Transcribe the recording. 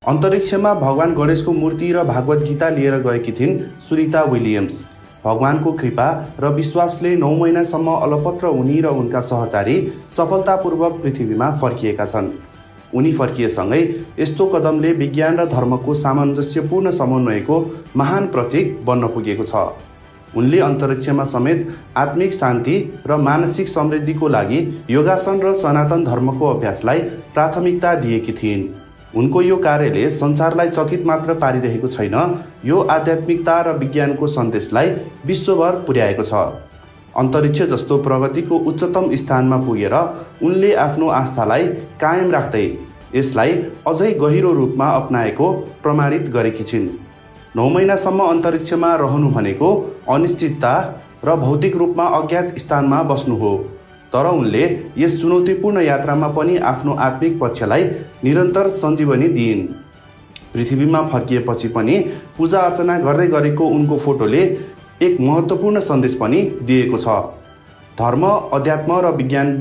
अन्तरिक्षमा भगवान गणेशको मूर्ति र भागवत गीता लिएर गएकी थिइन् सुनिता विलियम्स। भगवानको कृपा र विश्वासले 9 महिनासम्म अलपत्र उनी र उनका सहचारी सफलतापूर्वक पृथ्वीमा फर्किएका छन्। उनी फर्किएसँगै यस्तो कदमले विज्ञान र धर्मको सामञ्जस्यपूर्ण समन्वयको महान प्रतीक बन्न पुगेको छ। उनले अन्तरिक्षमा समेत आत्मिक शान्ति र मानसिक समृद्धिको लागि योगासन र सनातन धर्मको अभ्यासलाई प्राथमिकता दिएकी थिइन्। उनको यो कार्यले संसारलाई चकित मात्र पारिरहेको छैन, यो आध्यात्मिकता र विज्ञानको सन्देशलाई विश्वभर पुर्याएको छ। अन्तरिक्ष जस्तो प्रगतिको उच्चतम स्थानमा पुगेर उनले आफ्नो आस्थालाई कायम राख्दै यसलाई अझै गहिरो रूपमा अपनाएको प्रमाणित गरेकी छिन्। 9 महिनासम्म अन्तरिक्षमा रहनु भनेको अनिश्चितता र भौतिक रूपमा अज्ञात स्थानमा बस्नु हो। तर उनले यस चुनौतीपूर्ण यात्रामा पनि आफ्नो आत्मिक पक्षलाई निरन्तर सञ्जीवनी दिइन्। पृथ्वीमा फर्किएपछि पनि पूजा अर्चना गर्दै गरेको उनको फोटोले एक महत्त्वपूर्ण सन्देश पनि दिएको छ। धर्म, अध्यात्म र विज्ञान